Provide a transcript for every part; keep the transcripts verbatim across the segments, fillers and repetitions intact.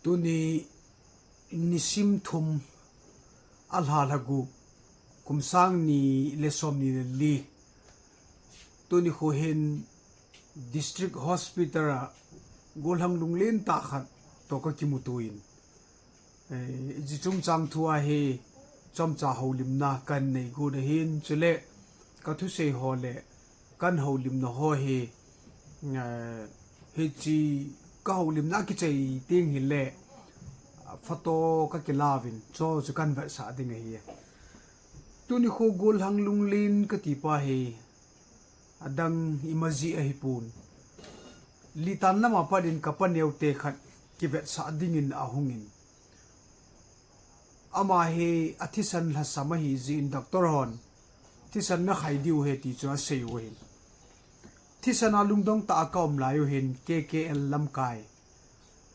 Tuni nisim thum, alha lha gup, kum sang ni le som ni le li. Tuni kho hin District Hospital a golhang lunglen tah khat toh ka kimuto in, eh, hiche chungchang thu a hi chomcha houlimna kahin nei got ahin, chule ka thusei ho le kahin houlimna ho hi, eh, hiche ka houlimna kichai teng hile photo ka kilauvin, chu chu kahin vetsah ding ahi. Tuni kho golhang lunglen kati pa hi adang ima jeh ahipon, Litan lama pat in ka paneo te khat kivetsah dingin ahungin, ama hi athisan lhasam ahi jeh in doctor hon thisan nakhai diu ahi ti chu asei u ahin. Thisan a lungdong tah a ka um lai u hin K K L lamkai,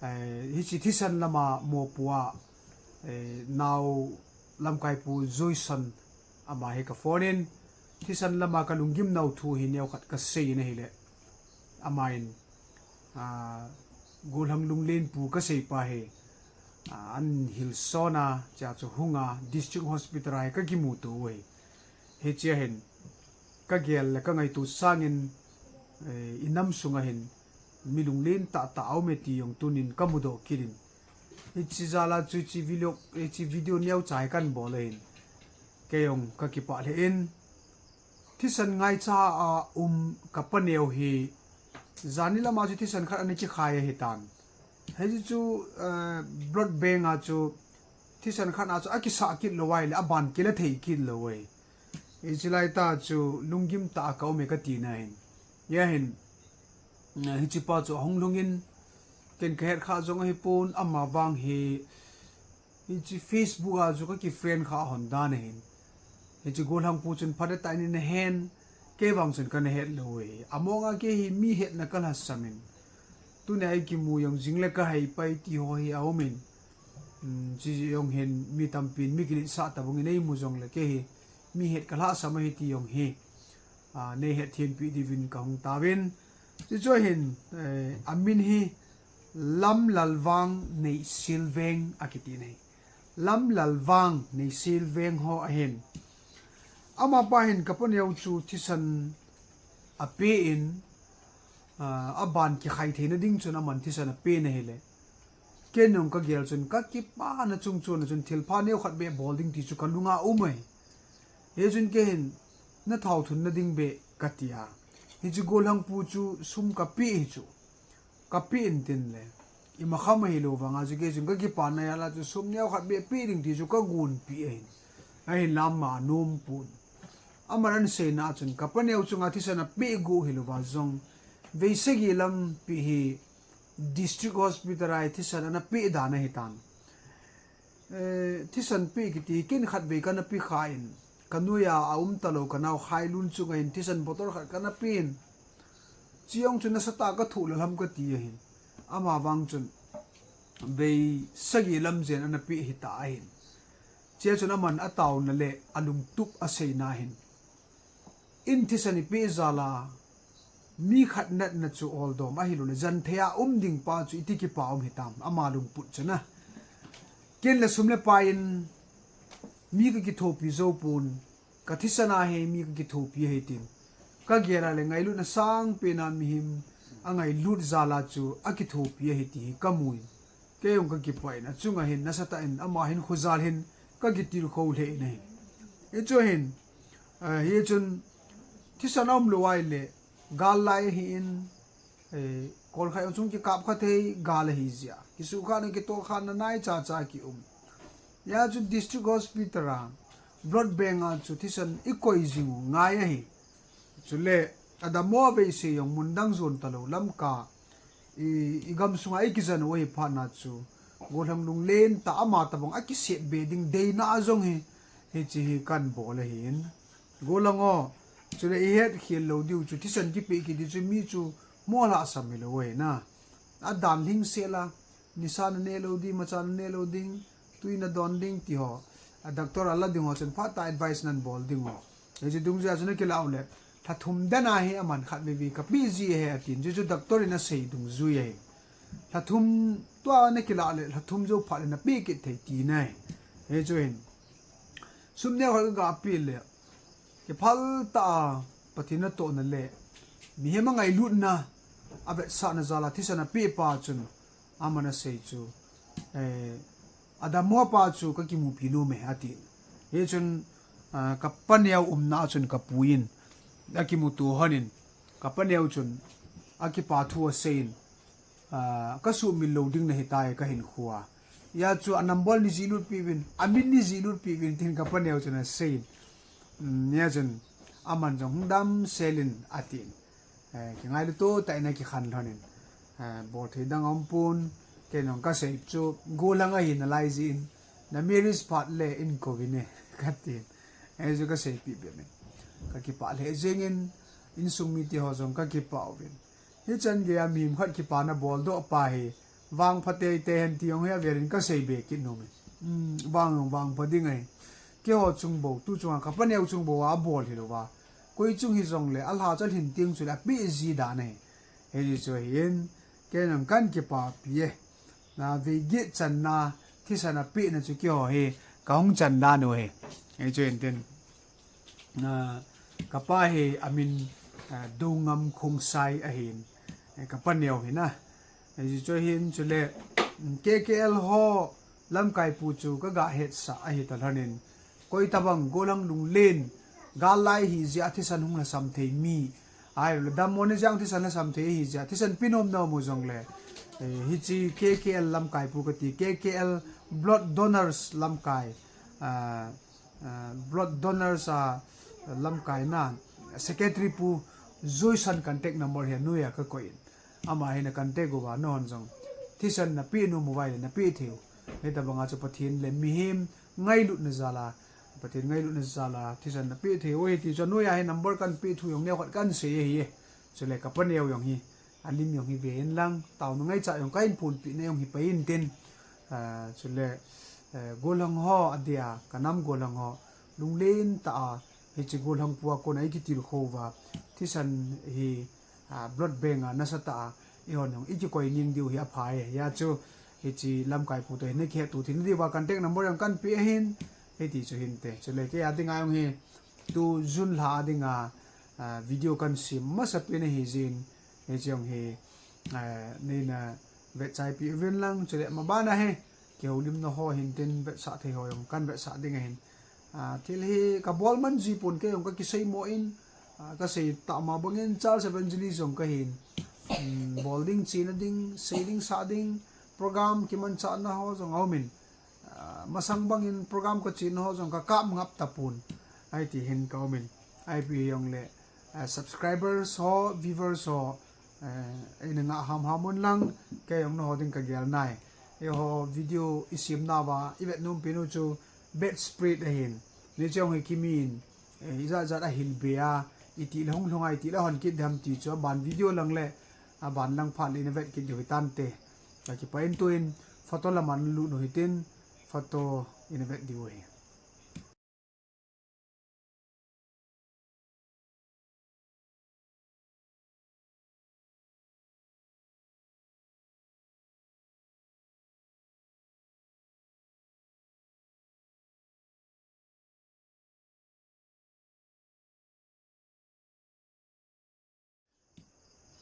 eh, hiche thisan lama mopo a, eh, nao lamkai pu Joyson, ama hi ka phone in, thisan lama ka lunggim nau thu hi neokhat ka sei in ahile, aman, ah, golhang lunglen pu ka sei pa hi, ah, ahin hilson a, chea chu hung a, District Hospital a hi ka kimuto u ahi. Hichea hin ka gel le ka ngaito sangin, eh, i nam sunga hin mi lunglen tah tah aume ti jong tunin ka mudoh kit in. Hiche jal a chu hiche video, hiche video neocha hi kahin bol ahin. Kei jong ka kipah lheh in, thisan ngaicha a um ka paneo hi, jani lama chu thisan khat ana kikhai ahitan. Hiche chu, eh, blood bank a chu thisan khat a chu akisah kit lou ahile aban kila thei kit lou ahi. Hiche lai tah chu lunggim tah a ka um e ka tina ahin. Hia hin, eh, hiche pa chu ahung lhung in, ken ka het kha jong ahipon, ama vang hi, hiche Facebook a chu ka kifriend kha ahon dan ahin. Hiche golhang pu chun phatah in ana hen, kei vang chun kana het lou e. Among a kei hi mi hetna ka lhasam in, tunia i kimu jong jing le ka hei pai ti ho hi aum in. Hmm, hiche jong hin mi tampin mi kiletsah tabang in eimu jong le kei hi mi het ka lhasam ahi ti jong hi, ah, nei hetthem peh diuvin ka hung tauvin. Hiche chu hin, eh, amin hi Lamlalvang Neihselveng akiti ahi. Lamlalvang Neihselveng ho ahin. Amapa hin ka paneo chu thisan ape in, ah, aban kikhai theina ding chun aman thisan ape in ahile, ken jong ka gel chun ka kipana chung chun, chun thilpha neokhat beh bol ding ti chu ka lunga um ahi. Hichun kei hin na thao thunna ding beh ka tia. Hiche golhang pu chu sum ka pe hi chu. Ka pe in tin le, ima kham ahilou vanga chu kei chun ka kipana jal a chu sum neokhat beh pe ding ti chu ka gonpeh ahin. Ahinla ama anom pon. Aman aseina chun ka paneo chunga thisan ape got hilouva jong, vei sagi lampi hi District Hospital a hi thisan ana pe dan ahitan. Eh, thisan pe kiti hi ken khatvei kana pe kha in, ka noiya aum talou ka nao Khailun chunga hin thisan bottle khat kana pe in. Hiche jong chu nasatah a ka thoh lelham ka ti ahin. Ama vang chun vei sagi lam jen ana pe hita ahin. Hichea chun aman ataona le alungtup aseina hin, in thisan i pe jal a mi khat natna chu oldom ahilou le janthei a um ding pa chu iti kipa um hitam, ama lungput chun a. Ken le sum le pai in mi ka kithopi jou pon, ka thisan a hi mi ka kithopi ahi tin. Ka gel a le ngailutna sangpen a mihem angailut jal a chu akithopi ahi ti hi ka mu in. Kei jong ka kipah in, achunga hin nasatah in ama hin khojal hin ka kitilkhou lheh in ahi. Hichu hin, eh, hichun thisan aum lou ahile, gal lai ahin, eh, kolkhat jong chung kikap kha thei gal ahi jeh a, kisuhkhahna kitolkhahna naicha cha kium. Hia chu District Hospital a blood bank a chu thisan i koi jing u ngai ahi. Chule adammo a veise jong mun dang jon talou Lamka i, i gam sunga i kijen u ahi phatna chu, golhang lunglen tah ama tabang a kiset be ding deina a jong hi, hiche hi kahin bol ahin. Golhang o, chule i hetkhel lou diu chu thisan kipe kiti chu mi chu mo lhasam hilou ahi na. Adan lhingset la, nisa na ne lou ding, macha na ne lou ding, tui na don ding ti ho. A doctor a la ding ho chun phatah a advice nan bol ding ho. Hiche dungjuia chu na kila u le, lha thum dan a hi aman khatvei vei ka pe ji ahi atin, hichu doctor in asei dungjui ahi. Lha thum tua na kilah le, lha thum jou phat le na pe kit thei ti nai. Hichu hin. Sum neo khat ka ga pe le. Kiphal ta a Pathen natohna le. Mihem a ngailutna. A vetsahna jal a thisan a pe pa chun. Aman asei chu. Eh, Adammo pa chu ka kimupi nom e, ati. Hichun, ah, ka paneo umna a chun ka pu in, a kimuto hon in, ka paneo chun, a kipa thu asei in, ah, ka sumil lou ding nahi tai ka hinkho a. Hia chu a number nei jih lut peh uvin, a min nei jih lut peh uvin, tin ka paneo chun asei in. Mm, hia chun, aman jong hung damsel in, ati. Eh, kingailu to tah in a kikhen lhon in. Eh, bol thei dang aum pon, kei jong ka sei chu, gollhang ahi nalai jeh in, na marriage phat le in kou vin e, ka tin. Eh, chu ka seipeh bep in. Ka kipah lheh jeng in, insung mite ho jong ka kipah uvin. Hichan gei a mihem khat kipana boldoh pa hi, vangpha teitei hen ti jong hi avel in ka sei be kit nom e. Um, vang jong vangpha ding ahi. Keiho chung bou, tu chung a ka paneo chung bou a bol hilou va. Koi chung hijongle, a lha chu alhin teng chule apeh ji dan ahi. Hichu ahin, kei jong kan kipapi e. Na vei get channa, thisan a pehna chu keiho hi, ka hung chan dan u ahi. Hichu hin tin. Ah, ka pa hi amin, ah, Doungam Khongsai ahin, eh, ka paneo hi na. Eh, hichu hin chule, mm, K K L ho lamkai pu chu ka ga hetsah ahi ta lhon in. Koi tabang gollhang lunglen, gal lai hi jeh a thisan hung lhasam thei mi. Ahilou le dammo ni jang thisan lhasam thei ahi jeh a, thisan pe nom na um u jongle. Eh, hiche K K L lamkai pu ka ti, K K L blood donors lamkai. Ah, Ah, blood donors a lamkai na secretary pu Joyson contact number hi noiya ka koi in. Ama hi na contact uva nahon jong thisan na pe nom uva ahile na pe thei u. Hitabang a chu Pathen le mihem ngailutna jal a, Pathen ngailutna jal a thisan na pe thei u ahi ti chu noiya hi number kan pe thu jong neokhat kan sei ahi e. Chule ka paneo jong hi. Alim jong hi ve in lang, taona ngaicha jong ka hin phonpeh na jong hi pai in tin. Ah, chule, eh, gollhang ho adia, ka nam gollhang ho, lunglen tah a, hiche gollhang pu a kon a i kitilkhou uva, thisan hi, ah, blood bank a nasa tah a, eihon jong i kikoi ning diu hi apha e. Hia chu, hiche lamkai pu toh hin na kihetto thei na diuva contact number jong kan pe ahin, hiti chu hinte. Chule kei a dinga jong hi, tu June lha a dinga, ah, video kan sem masapen ahi jeh in, Hiche jong hi, eh, neina vetchai peh uvin lang, chule maban a hi, kihoulimna ho hin tin vetsah thei ho jong kan vetsah ding ahin. Ah, thil hi ka bol man ji pon kei jong ka kiseimo in, ah, ka sei tah ma bangin Charles Evangelist jong ka hin. Hmm, bol ding, chena ding, sei ding, sah ding, program kimanchahna ho jong aum in. Ah, masang bangin program ka chena ho jong ka kap ngap tapon. Ahi ti hin ka um in. Ahi pi jongle, ah, subscribers ho, viewers ho, eh, eina ngah hamham un lang, kei jong nangho ding ka gel nai. Eiho video i sem nauva, i vet nom pen u chu bedspread ahin. Hiche jong hi kimin, eh, ijat jat a hilbe a, itih le hung lhung a, itih le hon kit dem ti chu, aban video lang le, aban lang phat le ina vet kit diu hitante. Ka kipah in tuin, photo lama na lut u hitin, photo ina vet diu ahi.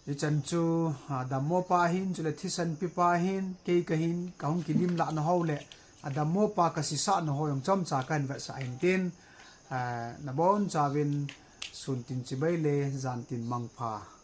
Hichan chu, ah, dammo pa ahin, chule thisan pe pa ahin, kei kahin, ka hung kilim lah na ho le, adammo pa ka sisah na ho jong chomcha ka hin vetsah ahin tin, ah, nabon chauvin sun tin chibai le, jan tin mangpha.